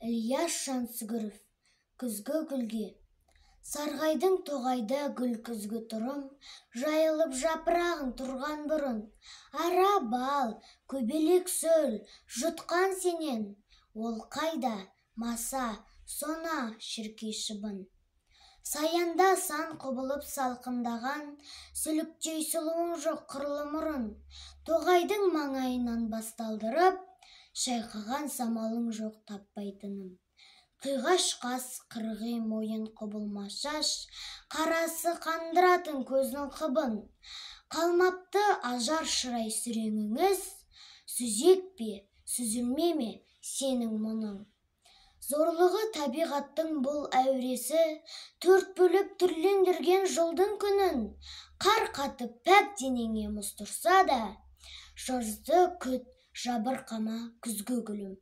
Ілияс Жансүгіров. Күзгі гүлге. Сарғайдың тоғайда гүл күзгі тұрым, жайылып жапырағың тұрған бұрын. Ара бал, көбелек сөл, жұтқан сенен, ол қайда, маса, сона, шіркей шыбын. Саянда сан құбылып салқындаған, сүліктей сұлуың жоқ қырлы мұрын. Тоғайдың маңайынан басталдырып, шайқаған самалың жоқ таппайтыным. Қиғаш қас, қырғи мойын, құбылма шаш, қарасы қандыратын көздің қыбын. Қалмапты ажар шырай сүреңіңіз, сүзек пе, сүзілме ме сенің мұның? Зорлығы табиғаттың бұл әуресі, төрт бөліп түрлендірген жылдың күнін. Қар қатып пәк денеңе мұз тұрса да, жазды күт, жабырқама, күзгі гүлім.